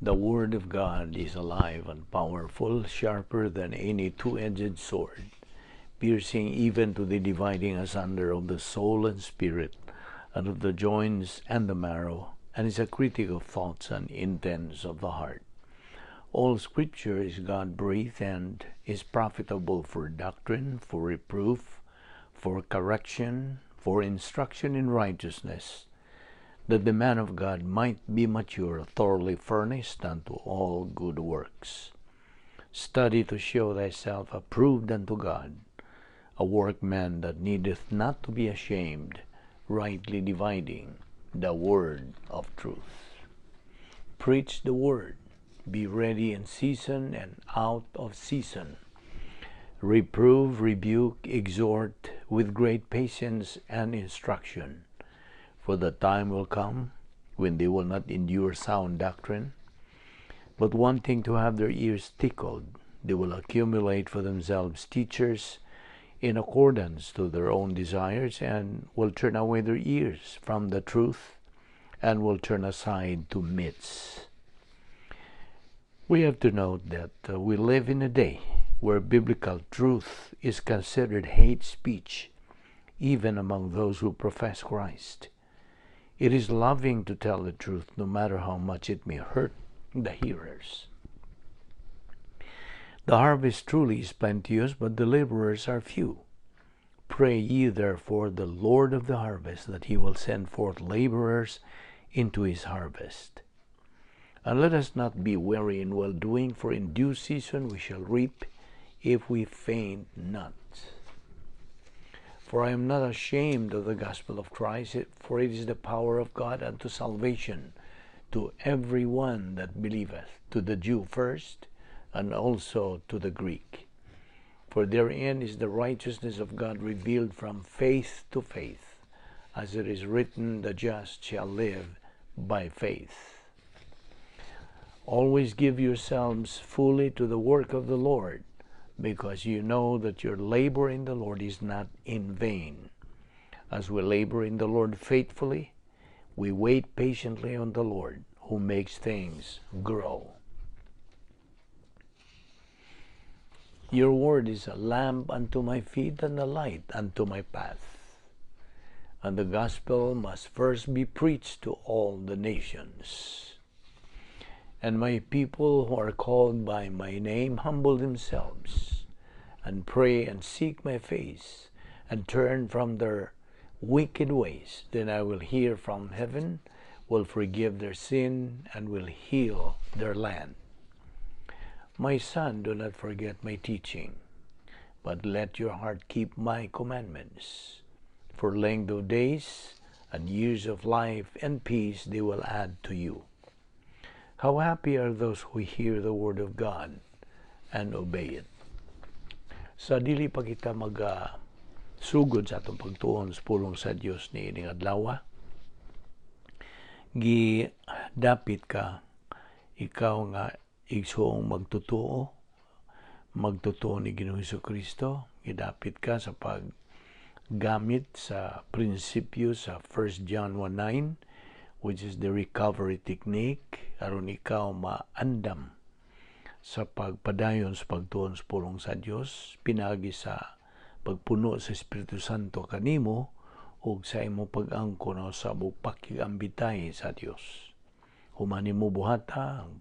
The Word of God is alive and powerful, sharper than any two-edged sword, piercing even to the dividing asunder of the soul and spirit, and of the joints and the marrow, and is a critic of thoughts and intents of the heart. All Scripture is God-breathed and is profitable for doctrine, for reproof, for correction, for instruction in righteousness, that the man of God might be mature, thoroughly furnished unto all good works. Study to show thyself approved unto God, a workman that needeth not to be ashamed, rightly dividing the word of truth. Preach the word. Be ready in season and out of season. Reprove, rebuke, exhort with great patience and instruction. For the time will come when they will not endure sound doctrine, but wanting to have their ears tickled, they will accumulate for themselves teachers in accordance to their own desires, and will turn away their ears from the truth, and will turn aside to myths. We have to note that we live in a day where biblical truth is considered hate speech, even among those who profess Christ. It is loving to tell the truth, no matter how much it may hurt the hearers. The harvest truly is plenteous, but the laborers are few. Pray ye therefore the Lord of the harvest that he will send forth laborers into his harvest. And let us not be weary in well-doing, for in due season we shall reap if we faint not. For I am not ashamed of the gospel of Christ, for it is the power of God unto salvation to every one that believeth, to the Jew first, and also to the Greek. For therein is the righteousness of God revealed from faith to faith, as it is written, the just shall live by faith. Always give yourselves fully to the work of the Lord, because you know that your labor in the Lord is not in vain. As we labor in the Lord faithfully, we wait patiently on the Lord, who makes things grow. Your word is a lamp unto my feet and a light unto my path. And the gospel must first be preached to all the nations. And my people who are called by my name humble themselves, and pray and seek my face, and turn from their wicked ways, then I will hear from heaven, will forgive their sin, and will heal their land. My son, do not forget my teaching, but let your heart keep my commandments. For length of days and years of life and peace they will add to you. How happy are those who hear the word of God and obey it. Sa dili pa kita mag sugod sa atong pagtuon sa pulong sa Dios niining adlaw, gidapit ka, ikaw nga igsuong magtotoo, magtotoo ni Ginoong Kristo, gidapit ka sa paggamit sa prinsipyo sa 1 John 1:9, which is the recovery technique, aron ikaw maandam sa pagpadayon sa pagtuon sa pulong sa Dios pinaagi sa pagpuno sa Espiritu Santo kanimo ug sa imo pag-angkon o sa pakigambitay sa Dios. Human nimo buhata ang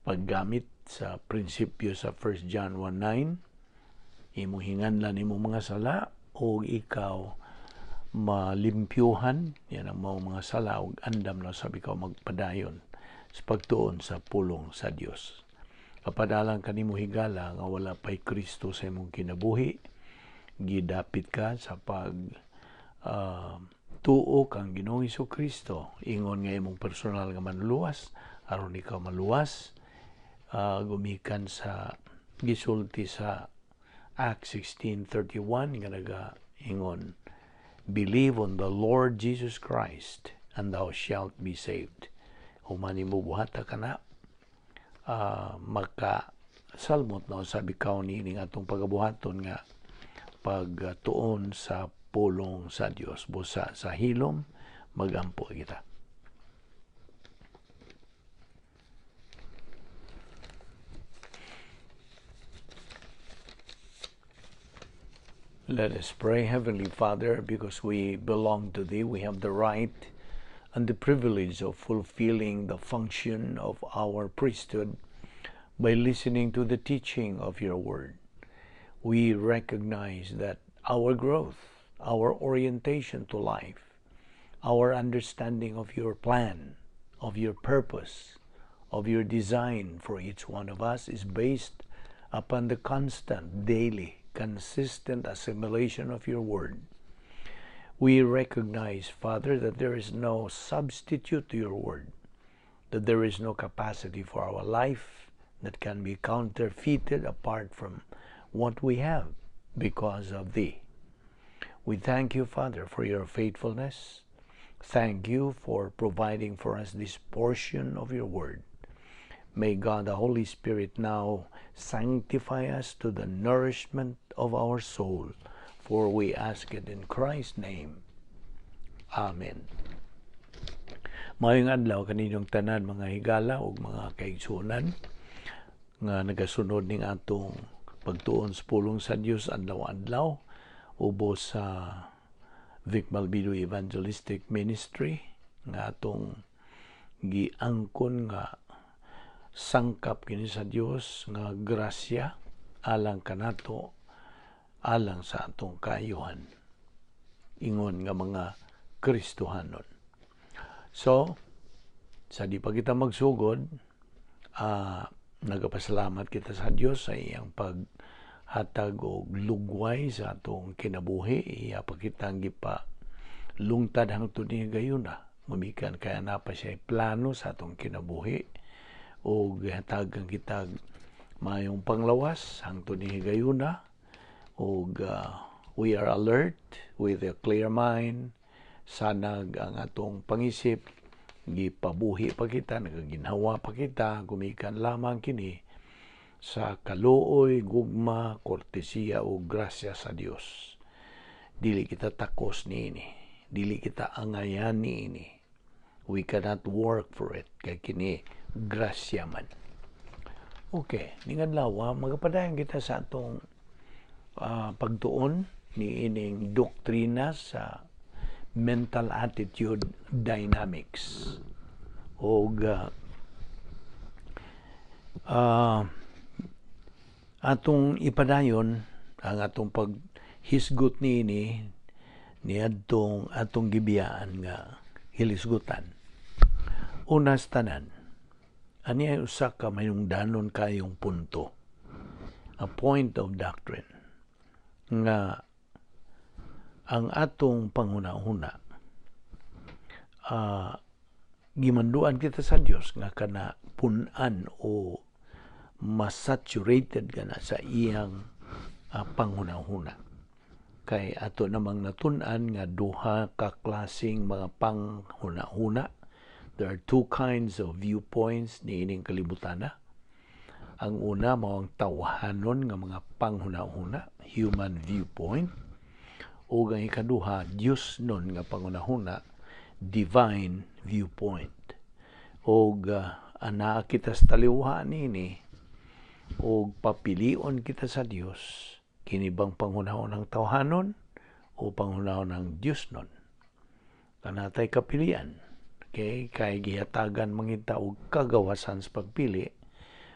paggamit sa prinsipyo sa 1 John 1:9, imong hinganlan imong mga sala ug ikaw malimpyuhan yan ang mga sala ug andam na sab ikaw magpadayon sa pagtuon sa pulong sa Dios. Kapadalang kanimo, higala, nga wala pa'y Kristo sa imong kinabuhi, gidapit ka sa pag tuo kang Ginoong Kristo ingon nga imong personal nga manluluwas aron ikaw maluwas, gumikan sa gisulti sa Acts 16:31 nga naga-ingon, "Believe on the Lord Jesus Christ and thou shalt be saved." Human nimo buhata kana, maka salmot na usab ikaw niining atong pagabuhaton nga pagtuon sa pulong sa Dios. Busa sa hilom, magampo kita. Let us pray. Heavenly Father, because we belong to Thee, we have the right and the privilege of fulfilling the function of our priesthood by listening to the teaching of Your Word. We recognize that our growth, our orientation to life, our understanding of Your plan, of Your purpose, of Your design for each one of us is based upon the constant, daily, consistent assimilation of Your Word. We recognize, Father, that there is no substitute to Your Word, that there is no capacity for our life that can be counterfeited apart from what we have because of Thee. We thank You, Father, for Your faithfulness. Thank You for providing for us this portion of Your Word. May God the Holy Spirit now sanctify us to the nourishment of our soul, for we ask it in Christ's name. Amen. Maayong adlaw kaninyong tanan, mga higala ug mga kaigsuonan nga nagasunod ning atong pagtuon sa pulong sa Dios adlaw-adlaw ubos sa Vic Malvido Evangelistic Ministry nga atong giangkon nga sangkap kini sa Dios nga grasya alang kanato, alang sa atong kaayuhan ingon nga mga Kristohanon. So, sa di pa kita magsugod, nagapasalamat kita sa Dios sa iyang paghatag og lugway sa atong kinabuhi. Iya pa kitang gipa lungtad hangtod ni gayuna. Gumikan kay naa pa siya plano sa atong kinabuhi ug gihatagan kita maayong panglawas hangtod ni higayuna ug we are alert with a clear mind, sanag ang atong pangisip, gipabuhi pa kita, nagaginhawa pa kita gumikan lamang kini sa kaluoy, gugma, kortesiya ug grasya sa Dios. Dili kita takos niini, dili kita angayan niini. We cannot work for it kay kini grasya man. Okay, ning adlaw magapadayon kita sa atong pagtuon ni ining doktrina sa mental attitude dynamics. Og atong ipadayon ang atong paghisgot niini niadtong atong gibiyaan nga hilisgutan. Una sa tanan, ani ay usa ka mahingdanon kayong punto, a point of doctrine, nga ang atong panghuna-huna, gimanduan kita sa Dios nga kana pun-an o masaturated kana sa iyang panghuna-huna. Kay ato namang natun-an nga duha ka klaseng mga panghuna-huna. There are two kinds of viewpoints niining kalibutana. Ang una mao ang tawhanon nga mga panghuna-huna, human viewpoint, ug ang ikaduha, Diosnon nga panghuna-huna, divine viewpoint. Og anaa kita sa taliwala niini ug papilion kita sa Dios, kini bang panghunahunang tawhanon o panghunahunang Diosnon? Naa tay kapilian. Okay, kay gihatagan man kita og kagawasan sa pagpili,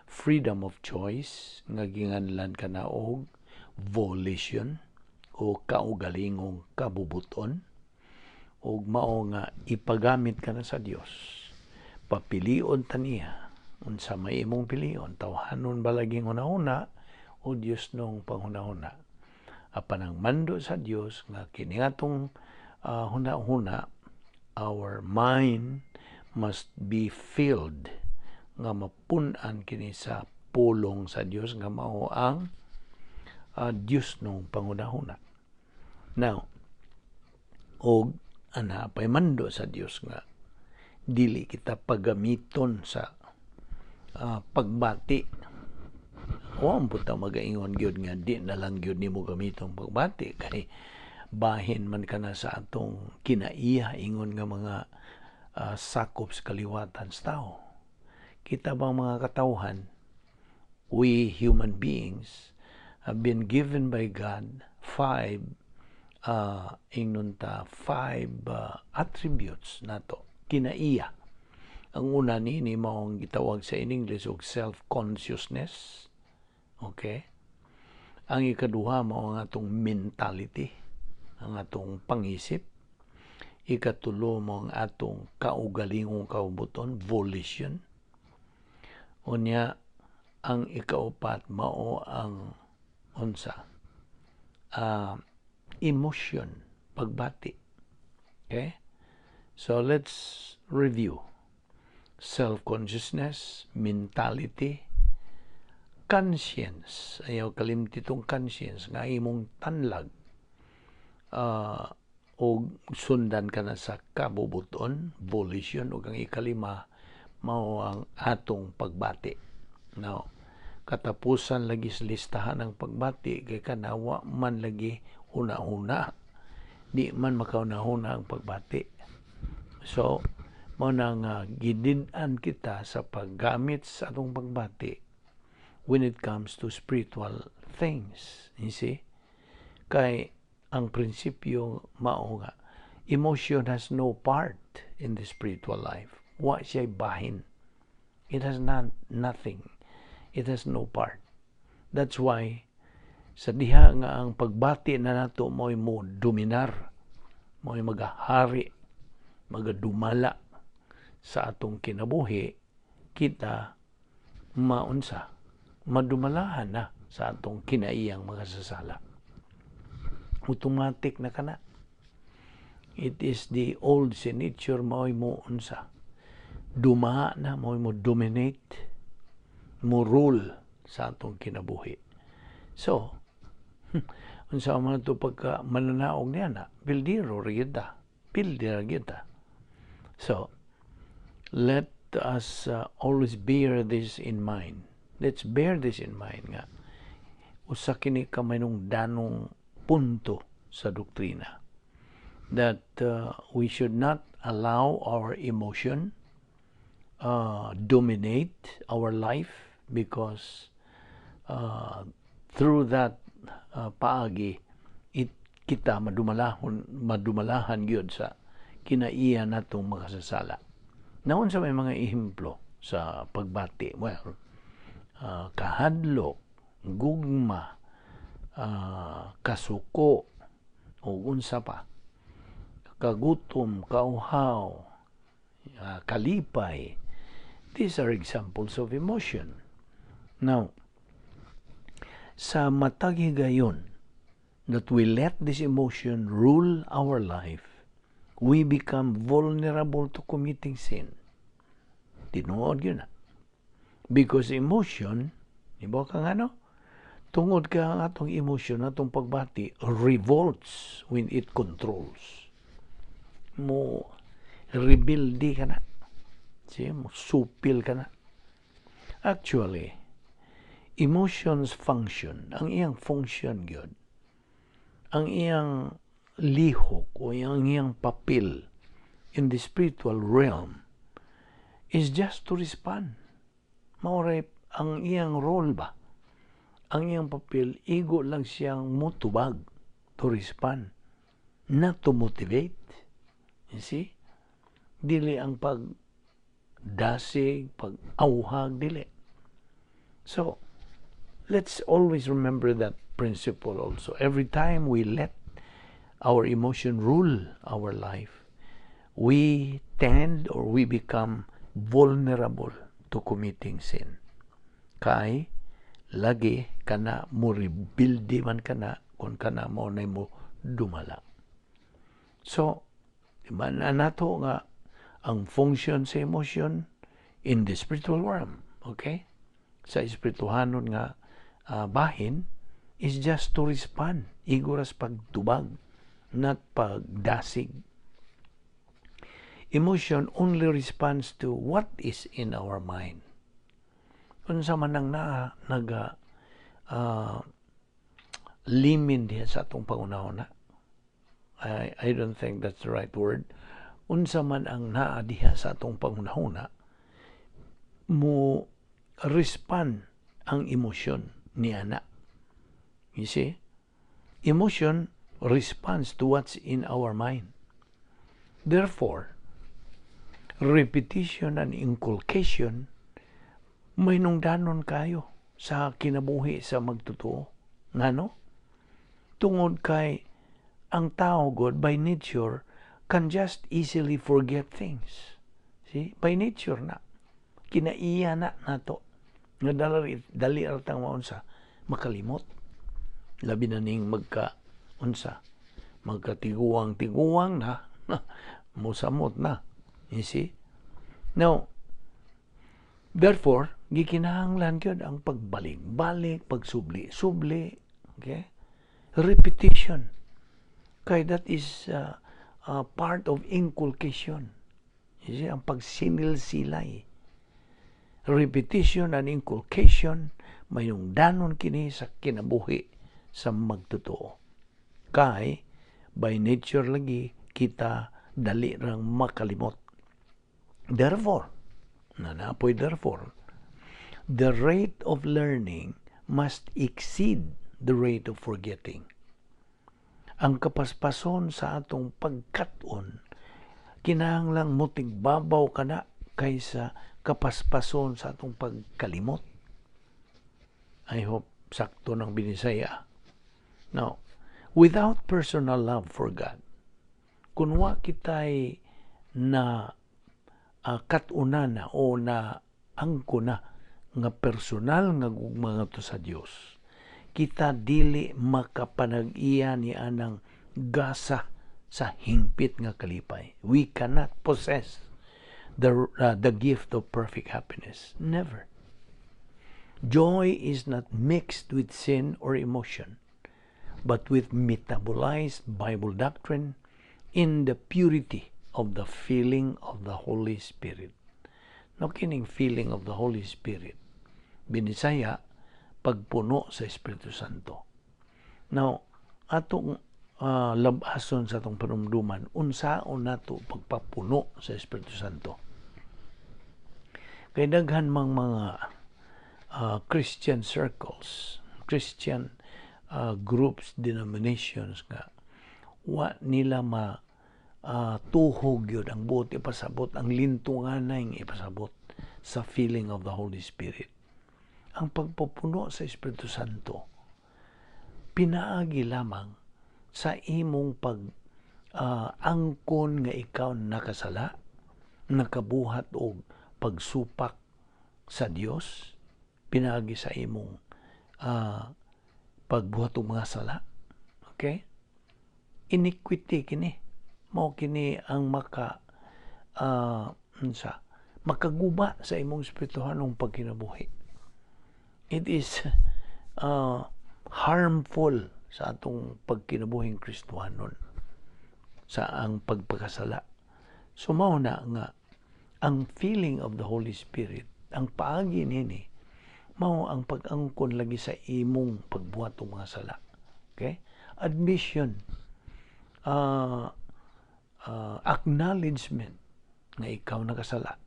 freedom of choice, nga ginganlan kana og volition o kaugalingong kabubuton, ug mao nga ipagamit ka na sa Dios. Papilion ta niya. Unsa may imong pilion, tawhanon ba laging hunahuna o Diosnong panghunahuna? Apan ang mando sa Dios nga kini atong hunahuna, our mind must be filled, nga mapun-an kini sa pulong sa Dios nga mao ang Diosnong panghunahuna. Now, og ana pay mando sa Dios nga dili kita paggamiton sa pagbati. Wa man pud ta magaingon gyud nga di na lang gyud nimo gamiton pagbati kay bahin man kana sa atong kinaiya ingon nga mga sakop sa kaliwatan sa tao. Kita bang mga katawhan, we human beings have been given by God five ingnon ta five attributes nato, kinaiya. Ang una niini mao ang gitawag sa in English og self-consciousness. Okay? Ang ikaduha mao ang atong mentality, ang atong pangisip. Ikatulo mao ang atong kaugalingong kaubuton, volition. Unya, ang ikaupat mao ang unsa? Emotion, pagbati. Okay? So let's review. Self-consciousness, mentality, conscience. Ayaw kalimti tong conscience nga imong tanlag o sundan ka na sa kabubuton, volition, ug ang ikalima mao ang atong pagbati. Now, katapusan lagi sa listahan ng pagbati kay kanawa man lagi una-una. Di man makauna-una ang pagbati. So, mao na nga gidid-an kita sa paggamit sa atong pagbati when it comes to spiritual things. You see? Kay ang prinsipyo mao nga emotion has no part in the spiritual life. Wa siya bahin. It has not nothing. It has no part. That's why sa diha nga ang pagbati na nato mo'y mo dominar, mo'y magahari, magadumala sa atong kinabuhi, kita maunsa, madumalahan na sa atong kinaiyang makasasala. Automatic na kana. It is the old sin nature mao'y mo unsa. Duma na, mao'y mo dominate, mo rule sa atong kinabuhi. So, unsa man to pagka mananaog niya na, pildiro ra kita. Pildi ra kita. So, let us always bear this in mind. Let's bear this in mind nga usa kini ka danong punto sa doktrina that we should not allow our emotion dominate our life because through that paagi it kita madumalahon, madumalahan gyud sa kinaiya natong makasasala. Naon sa may mga ehemplo sa pagbati? Well, kahadlok, gugma, kasuko, o unsa pa, kagutom, kauhaw, kalipay. These are examples of emotion. Now, sa matag higayon that we let this emotion rule our life, we become vulnerable to committing sin. Tinuod yun na. Because emotion, iba kang ano? Tungod ka ang atong emotion, atong pagbati, revolts when it controls. Mo rebelde ka na. See, mo supil ka na. Actually, emotions function, ang iyang function gyud, ang iyang lihok o ang iyang papel in the spiritual realm is just to respond. Maoray ang iyang role ba? Ang iyang papel, igo lang siyang mutubag, to respond, not to motivate. You see? Dili ang pag dasig, pag awhag, dili. So, let's always remember that principle also. Every time we let our emotion rule our life, we tend or we become vulnerable to committing sin. Kay lagi kana mo rebelde man kana kung kana mo na mo dumala. So, man nato nga ang function sa emotion in the spiritual realm, okay? Sa espirituhanon nga bahin is just to respond, igo ras pagtubag, not pagdasig. Emotion only responds to what is in our mind. Unsa man ang naa naga limin diha sa atong pangunahuna. I don't think that's the right word. Unsa man ang naa diha sa atong pangunahuna, mo respond ang emosyon niya na. You see? Emotion responds to what's in our mind. Therefore, repetition and inculcation mahinungdanon kaayo sa kinabuhi sa magtotoo. Ngano? Tungod kay ang tao god by nature can just easily forget things. See? By nature na. Kinaiya na nato. Nga dali, dali ra tang maunsa, makalimot. Labi na ning magka unsa, magkatiguang-tiguang na, musamot na. You see? Now, therefore, gikinahanglan gyud ang pagbalik-balik, pagsubli-subli, okay? Repetition. Kay that is part of inculcation. You see, ang pagsinil-silay. Repetition and inculcation, mahinungdanon kini sa kinabuhi sa magtotoo. Kay, by nature lagi, kita dali rang makalimot. Therefore, naa poy therefore, the rate of learning must exceed the rate of forgetting. Ang kapaspason sa atong pagkat-on, kinahanglang mutigbabaw kana kaysa kapaspason sa atong pagkalimot. I hope sakto ng Binisaya. Now, without personal love for God, kung wa kita'y na kat-unan na o na angko na nga personal nga gugma ngadto sa Dios, kita dili makapanag-iya ni anang gasa sa hingpit nga kalipay. We cannot possess the gift of perfect happiness. Never. Joy is not mixed with sin or emotion, but with metabolized Bible doctrine in the purity of the feeling of the Holy Spirit. No, kining feeling of the Holy Spirit, Binisaya, pagpuno sa Espiritu Santo. Now, atong labason sa atong panumduman, unsaon nato pagpapuno sa Espiritu Santo? Kay daghan mang mga Christian circles, Christian groups, denominations nga wa nila ma tuhog yun ang buot ipasabot, ang lintunganay nga ipasabot sa feeling of the Holy Spirit. Ang pagpapuno sa Espiritu Santo, pinaagi lamang sa imong pag angkon nga ikaw nakasala, nakabuhat og pagsupak sa Dios, pinaagi sa imong pagbuhat og mga sala. Okay? Iniquity kini. Mao kini ang maka unsa, makaguba sa imong espirituhanong pagkinabuhi. It is harmful sa atong pagkinabuhing Kristohanon sa ang pagpakasala. So mao na nga ang feeling of the Holy Spirit, ang paagi nini mao ang pag-angkon lagi sa imong pagbuhat og mga sala. Okay? Admission, acknowledgement nga ikaw nakasala.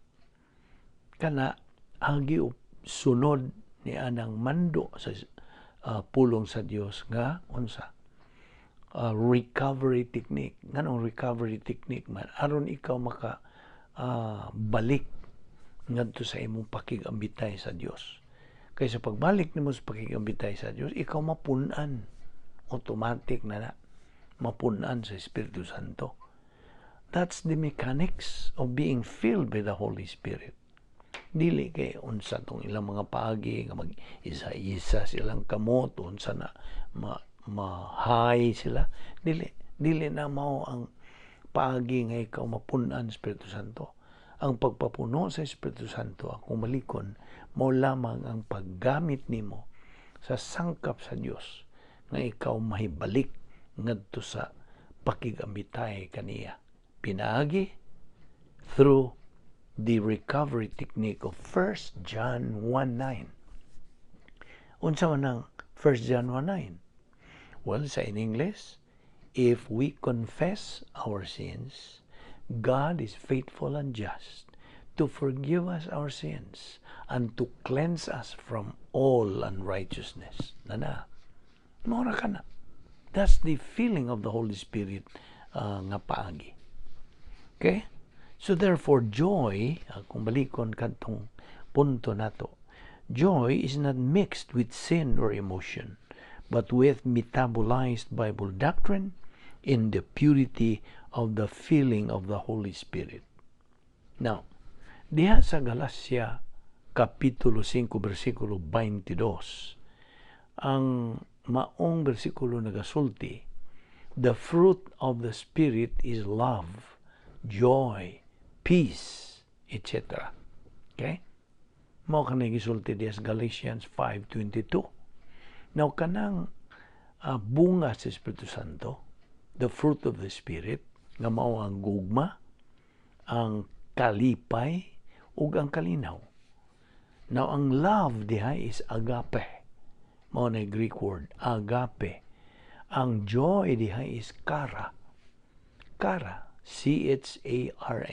Kana agi sunod ni anang mando sa pulong sa Dios nga unsa, recovery technique. Nganong recovery technique man? Aron ikaw maka balik ngadto sa imong pakigambitay sa Dios. Kay sa pagbalik nimo sa pakigambitay sa Dios, ikaw mapun-an, automatic na na mapun-an sa Espiritu Santo. That's the mechanics of being filled by the Holy Spirit. Dili kay unsa tong ilang mga paagi nga mag isa-isa silang kamot, unsa na, ma, ma-high sila. Dili dili na mao ang paagi nga ikaw mapun-an Espiritu Santo. Ang pagpapuno sa Espiritu Santo, akong malikon, mao lamang ang paggamit nimo sa sangkap sa Dios nga ikaw mahibalik ngadto sa pakigambitay kaniya pinaagi through the recovery technique of 1 John 1:9. Unsa man ang 1 John 1:9? Well, sa in English, "If we confess our sins, God is faithful and just to forgive us our sins and to cleanse us from all unrighteousness." Nana. Mao ra kana. That's the filling of the Holy Spirit nga paagi. Okay? So therefore, joy, kung balikon kadtong punto nato, joy is not mixed with sin or emotion, but with metabolized Bible doctrine in the purity of the filling of the Holy Spirit. Now, diha sa Galacia Kapitulo 5 versikulo 22, ang maong bersikulo nagasulti, "The fruit of the Spirit is love, joy, peace," etc. Okay? Mao kanay gisulti diha sa Galatians 5:22. Now kanang bunga sa Espiritu Santo, the fruit of the Spirit, nga mao ang gugma, ang kalipay, ug ang kalinaw. Now ang love diha is agape. Mao na Greek word, agape. Ang joy diha is chara. Chara, chara.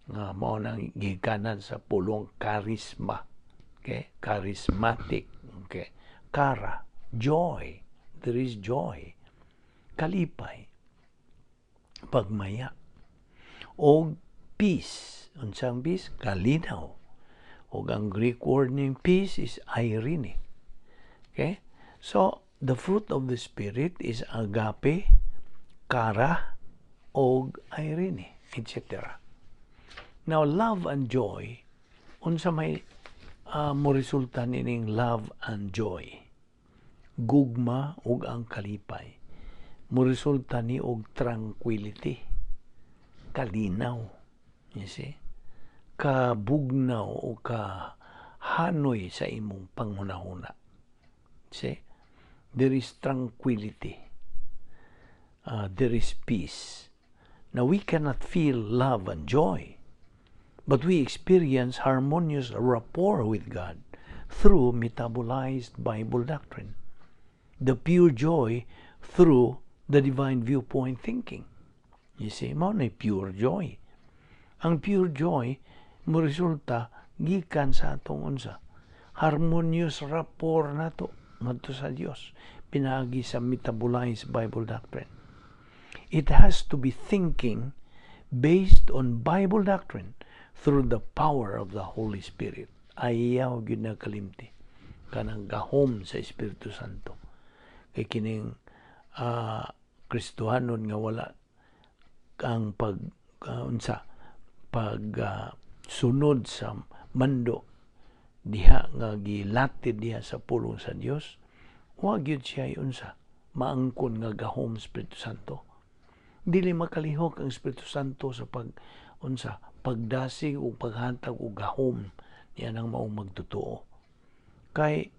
Nga mao nang gikanan sa pulong charisma. Okay? Charismatic. Okay? Chara, joy. There is joy. Kalipay. Pagmaya. Og peace. Unsang peace? Kalinaw. Og ang Greek word ning peace is eirene. Okay? So, the fruit of the Spirit is agape, chara, og eirene, etc. Now, love and joy, unsa may mo resulta nining love and joy? Gugma ug ang kalipay. Mo resulta ni og tranquility, kalinaw. You see? Kabugnaw o ka hanoy sa imong panghunahuna. See? There is tranquility. There is peace. Now, we cannot feel love and joy, but we experience harmonious rapport with God through metabolized Bible doctrine. The pure joy through the divine viewpoint thinking. You see, mao na pure joy. Ang pure joy mo resulta gikan sa atong unsa? Harmonious rapport nato ngadto sa Dios pinaagi sa metabolized Bible doctrine. It has to be thinking based on Bible doctrine through the power of the Holy Spirit. Ayaw gyud na kalimti kanang gahom sa Espiritu Santo. Kay kining Kristohanon nga wala ang pag unsa pag sunod sa mando diha nga gilatid diha sa pulong sa Dios, wa gyud siya unsa maangkon nga gahom Espiritu Santo. Dili makalihok ang Espiritu Santo sa pag unsa pagdasig o paghatag og gahom niya nang maong magtotoo kay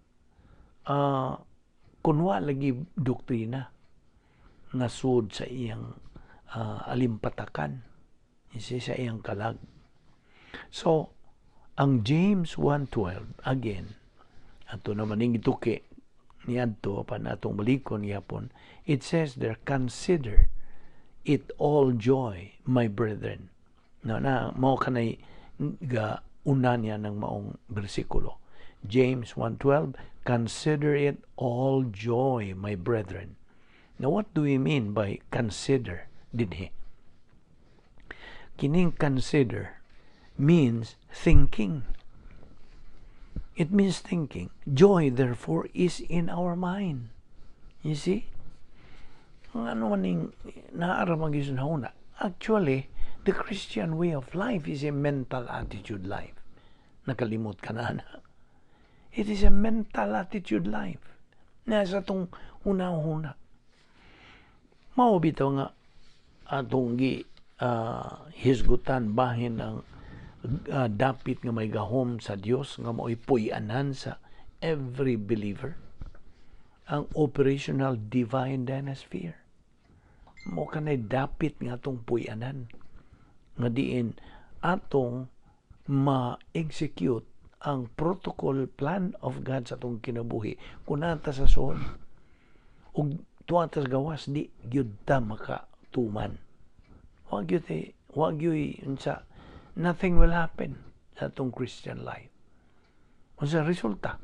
kun wa lagi doktrina nga sud sa iyang alimpatakan isa sa iyang kalag. So ang James 1:12 again, ato naman ning gituki niadto apan atong balikon gyapon. It says there, "Consider it all joy, my brethren." No na mao kanay ga una niya ng maong bersikulo. James 1:12, "Consider it all joy, my brethren." Now, what do we mean by "consider" dinhi? Kining "consider" means thinking. It means thinking. Joy, therefore, is in our mind. You see? Ang ano maning naara man gyud sa. Actually, the Christian way of life is a mental attitude life. Nakalimot ka na na. It is a mental attitude life. Nasa atong una-una. Mao bitaw nga atong gi hisgutan bahin ang dapit nga may gahom sa Dios nga mao'y puy-anan sa every believer, ang operational divine dynasphere. Mao kanay dapit nga atong puy-anan nga diin atong ma-execute ang protocol plan of God sa atong kinabuhi. Kung naa ta sa sulod ug tuwa ta sa gawas, di gyud ta makatuman. Wa gyud eh, wa gyud unsa, nothing will happen sa atong Christian life. Unsa resulta?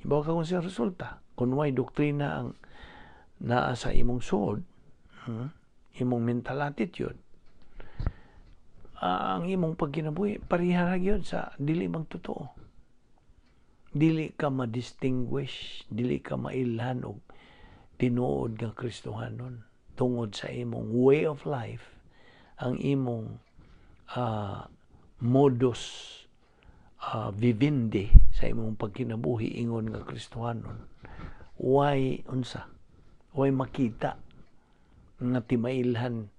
Ibaw ka kung sa resulta kung way doktrina ang Naa sa imong suod, imong mental attitude, ang imong pagkinabuhi pareha ra gyud sa dili magtotoo. Dili ka ma-distinguish, dili ka mailhan og tinuod nga Kristohanon tungod sa imong way of life, ang imong modus vivendi sa imong pagkinabuhi ingon nga Kristohanon. Why unsa? Why makita nga timailhan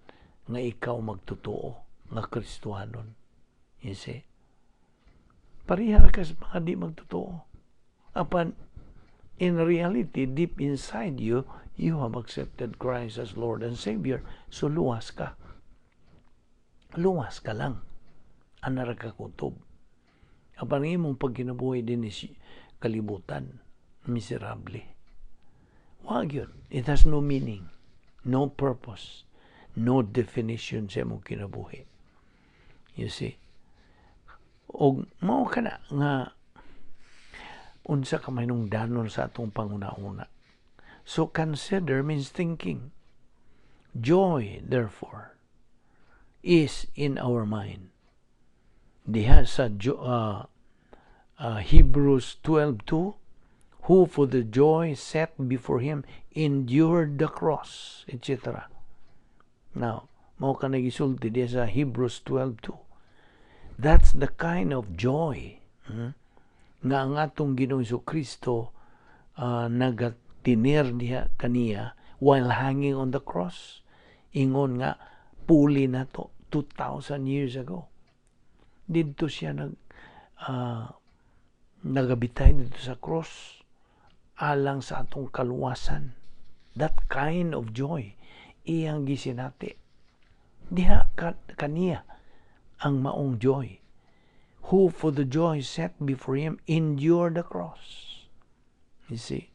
nga ikaw magtotoo nga Kristohanon? You see? Pareha ra ka sa mga di magtotoo. Apan in reality, deep inside you, you have accepted Christ as Lord and Savior. So luwas ka. Luwas ka lang. Ana ra ka kutob. Apan ang imong pagkinabuhi dinhi sa kalibutan, miserable. Wa gyud. It has no meaning, no purpose, no definition sa imong kinabuhi. You see? Og mao kana nga unsa ka mahinungdanon sa atong panghuna-huna. So consider means thinking. Joy, therefore, is in our mind. Diha sa Hebrews 12:2, who for the joy set before him endured the cross, etc. Now, mao ka nagisulti diha sa Hebrews 12:2. That's the kind of joy nga ang atong Ginoong Kristo nagatinir diha kaniya while hanging on the cross. Ingon nga puli nato 2,000 years ago. Didto siya nagabitay didto sa cross alang sa atong kaluwasan. That kind of joy iyang gisinati. Diha kaniya ang maong joy. Who for the joy set before him endured the cross. You see?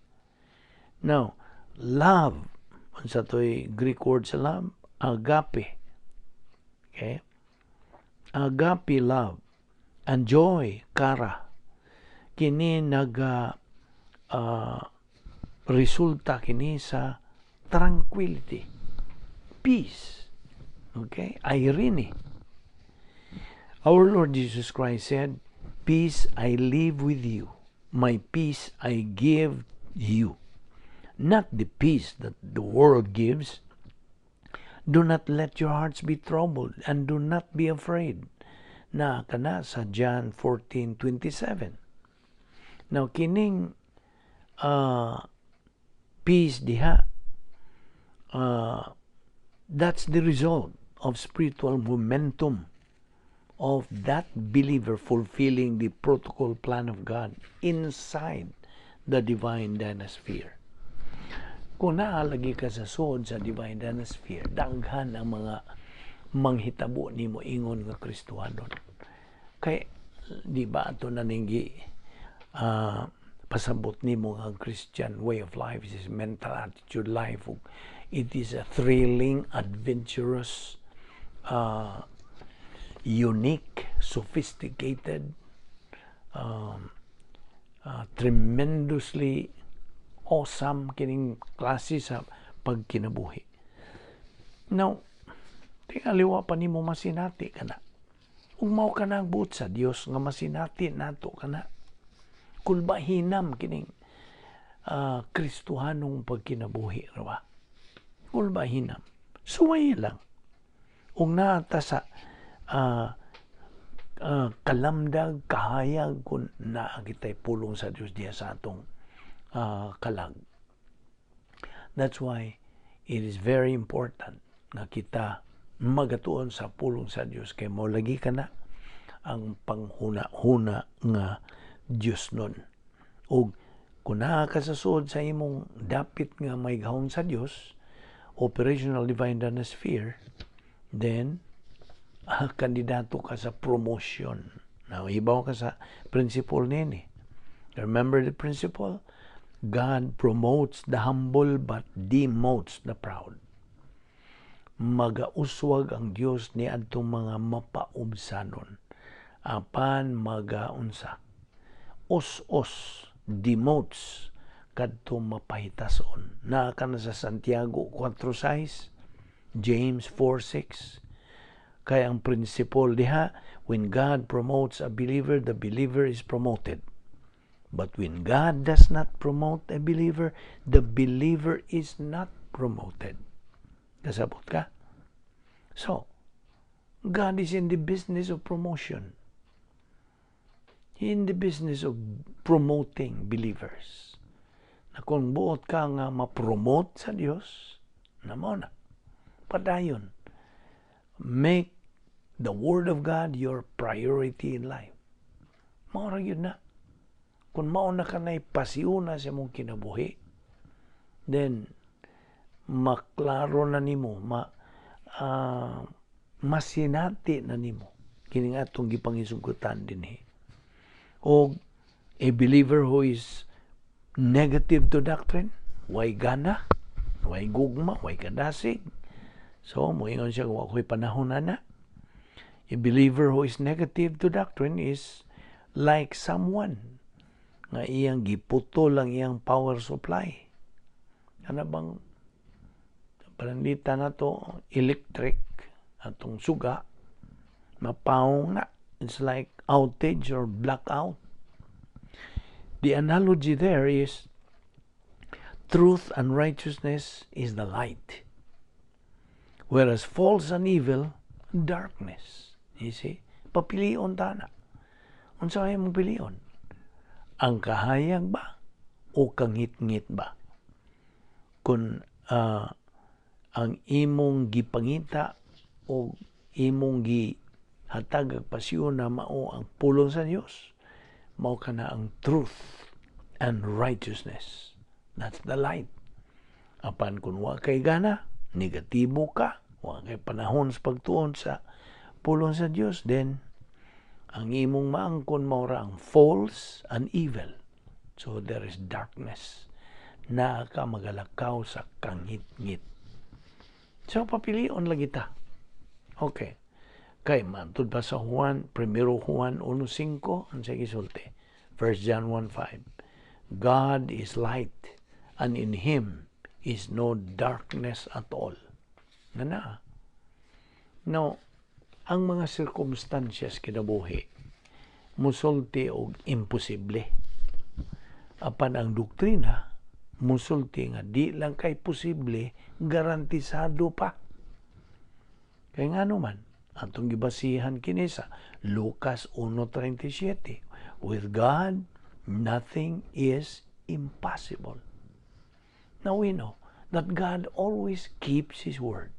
Now, love, unsa to'y Greek word sa love? Agape. Okay? Agape love and joy, chara. Kini naga resulta kini sa tranquility, peace. Okay? Irene. Our Lord Jesus Christ said, "Peace I leave with you, my peace I give you. Not the peace that the world gives. Do not let your hearts be troubled and do not be afraid." Na kana sa John 14:27. Now, kining peace diha, that's the result of spiritual momentum of that believer fulfilling the protocol plan of God inside the divine dynasphere. Kung naalagi ka sa suod sa divine dynasphere, daghan ang mga manghitabo nimo ingon nga Kristohanon. Kay di ba ato na ning pasabot nimo ang Christian way of life is mental attitude life. It is a thrilling, adventurous, unique, sophisticated, tremendously awesome kining klase sa pagkinabuhi. Now, tingaliwa pa nimo masinati kana. Ug mao ka na ang buot sa Dios nga masinati nato kana. Kulba hinam kining Kristohanong pagkinabuhi, ra ba? Kulba hinam. Suway lang. Ug naa ta sa kalamdag, kahayag kung naa kitay pulong sa Dios diha sa atong kalag. That's why it is very important nga kita magatuon sa pulong sa Dios kay mo lagi kana ang panghuna-huna nga Dios nun. Ug kung naa ka sa suod sa imong dapit nga may gahom sa Dios, operational divine sphere, then kandidato ka sa promotion. Now, hibaw ka sa principle nini. Remember the principle? God promotes the humble but demotes the proud. Magauswag ang Dios ni adtong mga mapaubsanon apan magaunsa, us-us, demotes. Kadto mapahitason. Naa ka na sa Santiago 4:6, James 4:6. Kaya ang principle diha, when God promotes a believer, the believer is promoted. But when God does not promote a believer, the believer is not promoted. Kasabot ka? So, God is in the business of promotion. He in the business of promoting believers. Na kung buot ka nga ma-promote sa Dios, na mao na. Padayon. Make the Word of God your priority in life. Mao ra gyud na. Kung mao na kanay pasiuna sa imong kinabuhi, then maklaro na nimo, masinati na nimo kining atong gipangisugutan dinhi. O a believer who is negative to doctrine, way gana, way gugma, way kadasig. So, moingon siya, "Wa ko'y panahon na na." A believer who is negative to doctrine is like someone nga iyang giputol ang iyang power supply. Ano bang pananglitan na to, electric, atong suga, mapawong na. It's like outage or blackout. The analogy there is truth and righteousness is the light, whereas false and evil, darkness. You see? Papilion ta na. Unsa kay mong pilion? Ang kahayag ba o kangitngit ba? Kung ang imong gipangita o imong gihatag ang pasyon na mao ang pulong sa Dios, mao kana ang truth and righteousness. That's the light. Apan kung wa kay gana, negatibo ka, wa kay panahon sa pagtuon sa pulong sa Dios, then ang imong maangkon mao ra ang false and evil. So there is darkness. Naa ka magalakaw sa kangitngit. So papilion lagi ta. Okay. Kay matud pa sa Juan, Primero Juan 1:5, ang sige sulti. 1 John 1:5. God is light, and in Him is no darkness at all. Nga na. Now, ang mga sirkumstansyas kinabuhi, musulti og imposible. Apan ang doktrina, musulti nga di lang kay posible, garantisado pa. Kaya nga naman, atong gibasihan kini sa Lucas 1:37. With God, nothing is impossible. Now we know that God always keeps His word.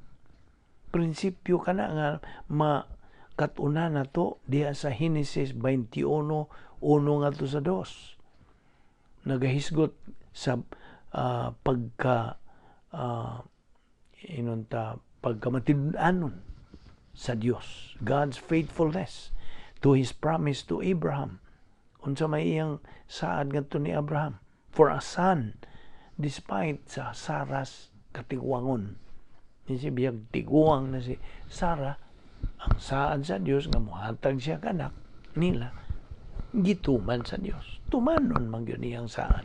Prinsipyo kana nga makatuna na to diha sa Henesis 21:1 ngadto sa 2. Nagahisgot sa pagka inunta pagkamatinud-anon sa Dios. God's faithfulness to His promise to Abraham. Unsa may iyang saad ngadto ni Abraham for a son despite sa Sarah's katiguangon. Ni si biyag tiguang na si Sarah, ang saad sa Dios nga mohatag siya kanak nila, gituman sa Dios. Tumanon man gyud iyang saad.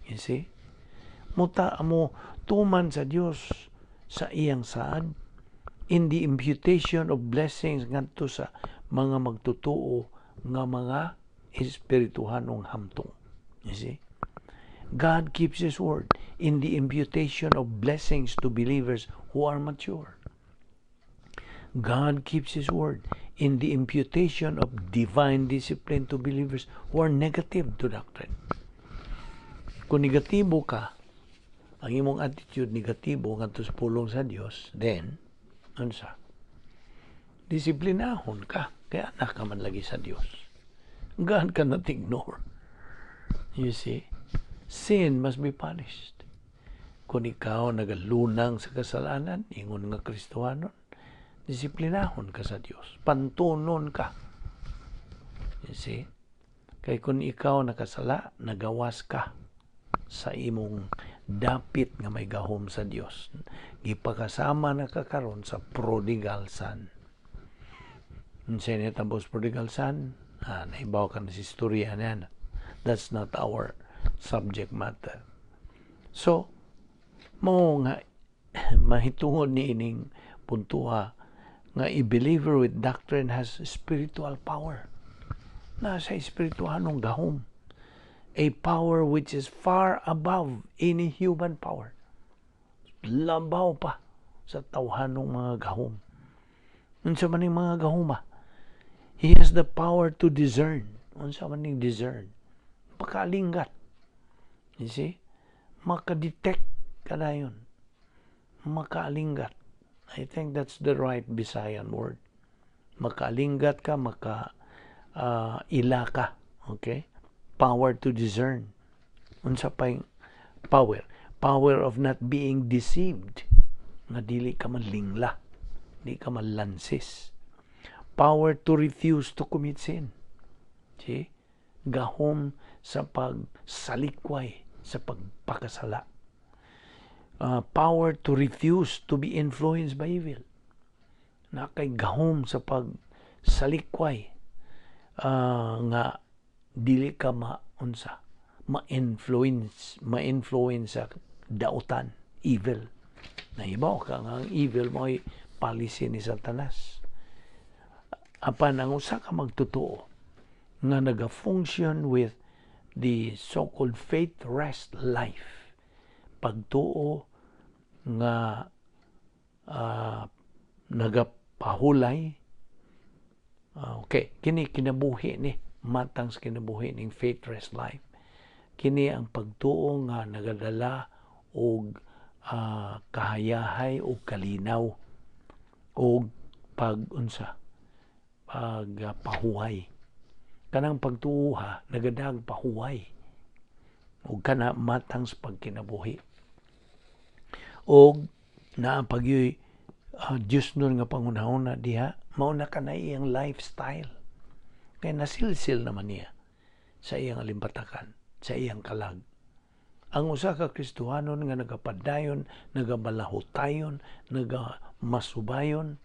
You see? Muta mo tuman sa Dios sa iyang saad in the imputation of blessings ngadto sa mga magtutuo nga mga espirituhanong hamtong. You see? God keeps His word in the imputation of blessings to believers who are mature. God keeps His word in the imputation of divine discipline to believers who are negative to doctrine. Kung negatibo ka, ang imong attitude negatibo ngadto sa pulong sa Dios, then unsa? Disiplinahon ka kaya anak ka man lagi sa Dios. God cannot ignore. You see? Sin must be punished. Kung ikaw nagalunang sa kasalanan, ingon nga Kristohanon, disiplinahon ka sa Dios. Pantunon ka. You see? Kay kung ikaw nakasala, nagawas ka sa imong dapit nga may gahom sa Dios. Gipakasama na ka karon sa prodigal son. Unsa ni tapos prodigal son? Ah, naibaw ka na sa istorya niyan. That's not our subject matter. So, mao nga mahitungod ni ining puntuha nga a believer with doctrine has spiritual power. Nasa espirituhanong gahom. A power which is far above any human power. Labaw pa sa tawhanong mga gahom. Unsa man ning mga gahoma? He has the power to discern. Unsa man ning discern? Pagkaalinggat. You see? Makadetect ka dayon. Makaalinggat. I think that's the right Bisayan word. Makaalinggat ka, maka ila ka. Okay? Power to discern. Unsa pa power? Power of not being deceived. Nga dili ka manlingla. Di ka manlansis. Power to refuse to commit sin. See? Gahom sa pagsalikway, sa pagpakasala. Power to refuse to be influenced by evil. Na kay gahom sa pagsalikway nga dili ka maunsa, ma-influence sa dautan, evil. Nahibaw ka nga ang evil mo'y policy ni Satanas. Apan ang usa ka magtotoo nga naga-function with the so-called faith rest life, pagtuo nga nagapahulay, okay, kini kinabuhi ni matang sa kinabuhi ning faith rest life. Kini ang pagtuo nga nagadala og kahayahay og kalinaw og pag-unsa, pagpahuway. Kanang pagtuo ha, nagadag pahuway ug kana matang sa pagkinabuhi og naa pagyoy Diyos nun nga pangunahuna diha. Mao na kana iyang lifestyle kay nasilsil naman niya sa iyang alimpatakan, sa iyang kalag. Ang usa ka Kristohanon nga nagapadayon, nagabalahutayon, nagamasubayon,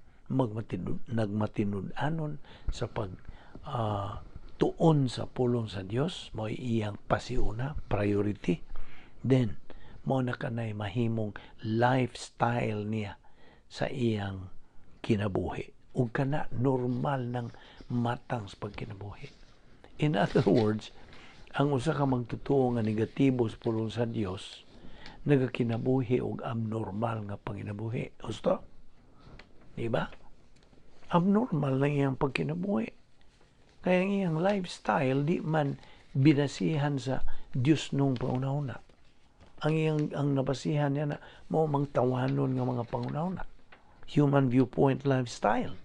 nagmatinud-anon sa pag tuon sa pulong sa Dios, mao iyang pasiuna, priority, then mao na kanay mahimong lifestyle niya sa iyang kinabuhi ug kana normal ng matang sa pagkinabuhi. In other words, ang usa ka magtotoo nga negatibo sa pulong sa Dios nagakinabuhi og abnormal nga panginabuhi. Husto? Di ba? Abnormal lang iyang pagkinabuhi. Kaya ang iyang lifestyle di man binasihan sa Dios nung pangunahuna. Ang iyang ang nabasihan niya na mao mang tawanon nga mga pangunahuna. Human viewpoint lifestyle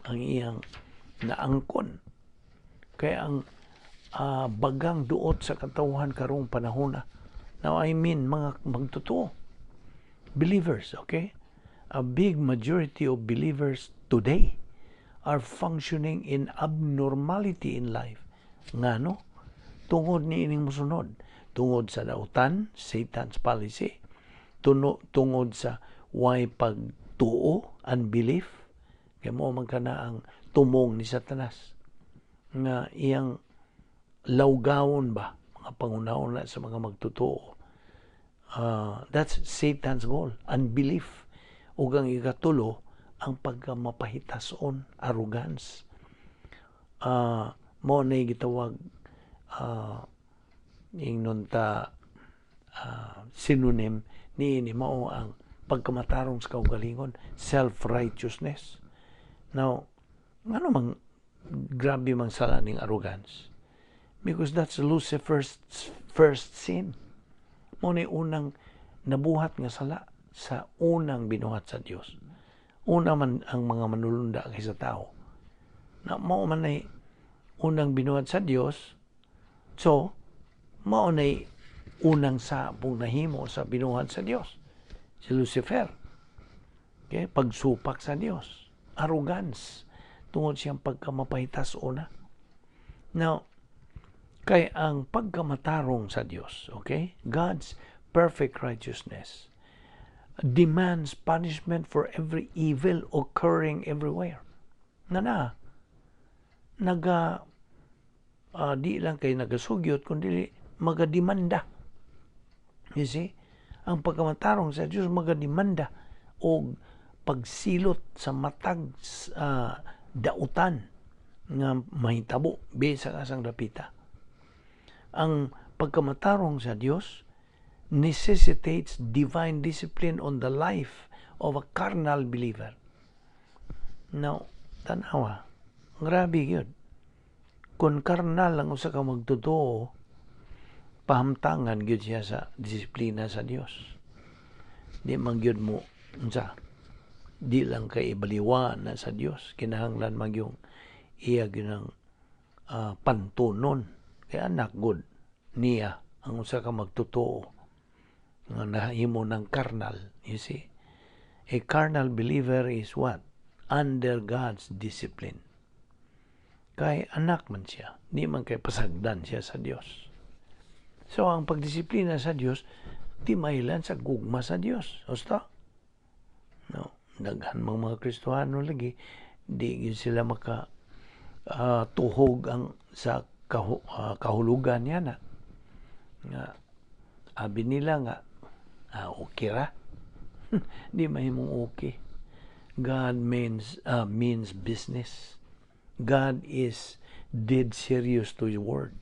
ang iyang naangkon. Kaya ang bagang duot sa katawhan karong panahon na. Now, I mean mga magtotoo. Believers, okay? A big majority of believers today are functioning in abnormality in life. Ngano? Tungod ni ining musunod. Tungod sa dautan, Satan's policy. Tungod sa way pagtuo, unbelief. Kaya mao man kana ang tumong ni Satanas. Nga iyang lawgawon ba mga pangunahuna sa mga magtotoo. That's Satan's goal, unbelief. Ug ang ikatulo, ang pagkamapahitason, arrogance. Mao na gitawag ingnon ta synonym ni ini mao ang pagkamatarong sa kaugalingon, self-righteousness. Now, ngano mang grabe mang sala ning arrogance? Because that's Lucifer's first sin. Mao ni unang nabuhat nga sala sa unang binuhat sa Dios. Una man ang mga manulunda kaysa tao. Na mao man ay unang binuhat sa Dios. So, mao nay unang sabong nahimo sa binuhat sa Dios. Si Lucifer. Okay? Pagsupak sa Dios. Arrogance. Tungod siyang pagkamapahitas una. Now, kay ang pagkamatarong sa Dios, okay? God's perfect righteousness demands punishment for every evil occurring everywhere. Na na, naga di lang kay nagasugyot kundi magademanda. You see? Ang pagkamatarong sa Dios magademanda og pagsilot sa matag dautan nga mahitabo bisan asang dapita. Ang pagkamatarong sa Dios necessitates divine discipline on the life of a carnal believer. Now, tanawa, grabe yun. Kung karnal ang usa ka magtotoo, pahamtangan gyud siya sa disiplina sa Dios. Di man gyud mo unsa, di lang kay ibaliwa na sa Dios, kinahanglan man yung iya gyud ang pantunon kay anak gud niya ang usa ka magtotoo nga nahimo ng karnal. You see, a carnal believer is what? Under God's discipline. Kay anak man siya, di man kay pasagdan siya sa Dios. So ang pagdisiplina sa Dios di mailan sa gugma sa Dios. Usta? No, daghan mang mga Kristohano lagi di gyud sila maka tuhog ang sa kahulugan niya na nga abi nila nga okay ra. Di mahimong okay. God means business. God is dead serious to His word.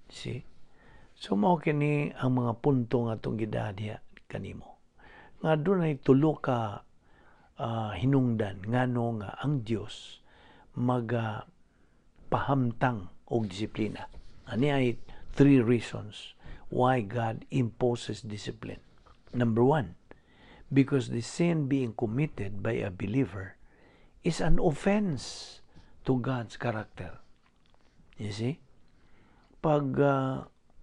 See? So mao kini ang mga punto nga atong gidadya kanimo. Nga dunay tulo ka hinungdan ngano nga ang Dios maga pahamtang og disiplina. Ani ay three reasons why God imposes discipline. Number one, because the sin being committed by a believer is an offense to God's character. You see? Pag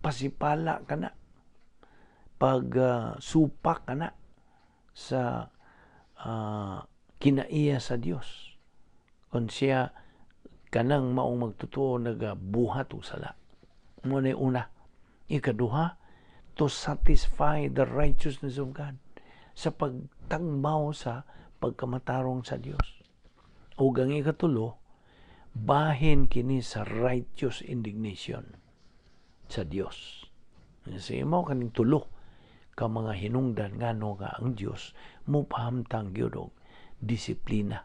pasipala ka na, pag supak ka na sa kinaiya sa Dios, kung siya kanang maong magtotoo nagabuhat og sala. Mao na una. Ikaduha, to satisfy the righteousness of God, sa pagtangmaw sa pagkamatarong sa Dios. Ug ang ikatulo, bahin kini sa righteous indignation sa Dios. Kasi mao kaning tulo ka mga hinungdan ngano nga ang Dios mopahamtang gyud og disiplina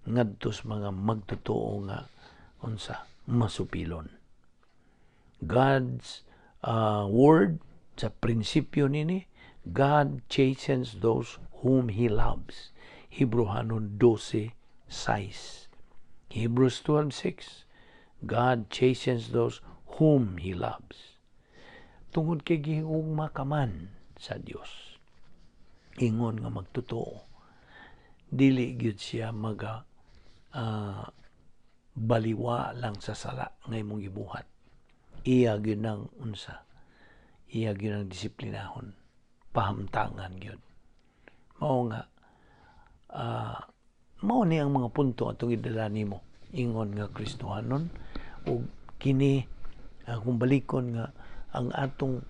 ngadto sa mga magtotoo nga unsa, masupilon. God's word sa prinsipyo nini, God chastens those whom He loves. Hebreohanon 12:6. Hebrews 12:6. God chastens those whom He loves. Tungod kay gihigugma ka man sa Dios, ingon nga magtotoo, dili gyud siya maga baliwa lang sa sala nga imong gibuhat. Iya gyud nang unsa, iya gyud ang disiplinahon, pahamtangan gyud. Mao nga mao ni ang mga punto atong gidala nimo ingon nga Kristohanon. Ug kini kung balikon nga ang atong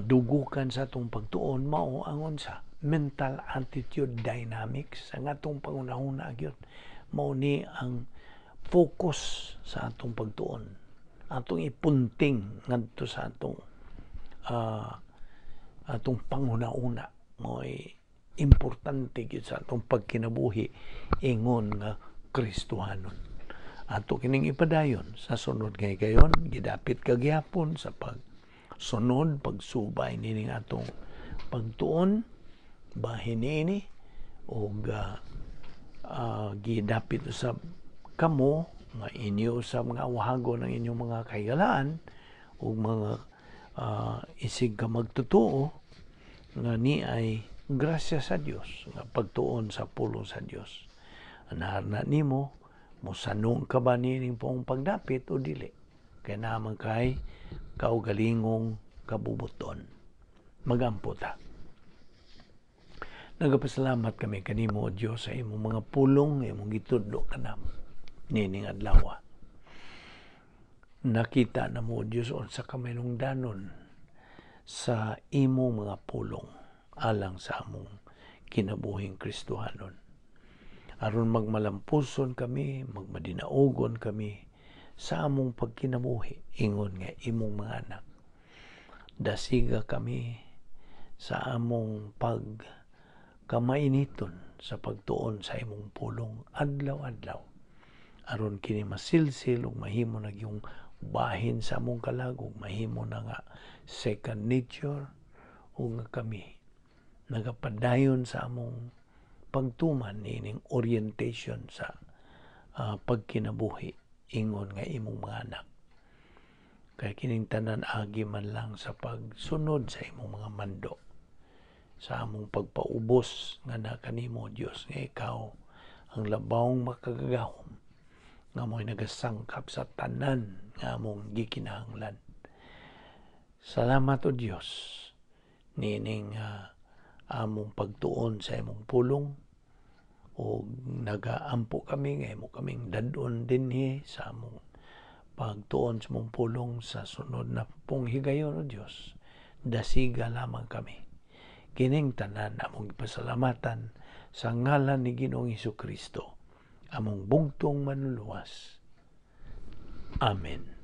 dugukan sa atong pagtuon, mao ang unsa, mental attitude dynamics, ang atong pangunahuna gyud. Mao ni ang focus sa atong pagtuon, atong ipunting ngadto sa atong panghuna-una. Mo'y importante gyud sa atong pagkinabuhi ingon nga Kristohanon. Ato kining ipadayon sa sunod nga higayon. Gidapit ka gihapon sa pagsunod, pagsubay nining atong pagtuon bahin niini ug gidapit usab kamo nga inyo sa mga awahagon ng inyong mga kahigalaan ug mga isig ka magtotoo nga ni ay grasya sa Dios nga pagtuon sa pulong sa Dios. Anahar na nimo, mosanong ka ba nining poong pagdapit o dili? Kay naman kay kaugalingong kabubuton. Magampo ta. Nagapasalamat kami kanimo, O Dios, sa imong mga pulong imong gitudlo kanamo nining adlaw. Nakita na mo, O Dios, unsa ka mahinungdanon sa imong mga pulong alang sa among kinabuhing Kristohanon. Aron magmalampuson kami, magmadinaugon kami sa among pagkinabuhi ingon nga imong mga anak. Dasiga kami sa among pag kamainiton sa pagtuon sa imong pulong adlaw-adlaw, aron kini masilsil ug mahimo na yung bahin sa among kalag ug mahimo na nga second nature, ug nga kami nagapadayon sa among pagtuman niining orientation sa pagkinabuhi ingon nga imong mga anak. Kay kining tanan agi man lang sa pagsunod sa imong mga mando, sa among pagpaubos nga na kanimo, Dios, nga ikaw ang labawng makagagahom nga mo'y nagasangkap sa tanan nga among gikinahanglan. Salamat, O Dios, niining among pagtuon sa imong pulong, o nagaampo kami nga imo kaming dad-on dinhi sa among pagtuon sa imong pulong sa sunod na pong higayon, O Dios. Dasiga lamang kami. Kining tanan among gipasalamatan sa ngalan ni Ginoong Kristo, among bugtong Manluluwas. Amen.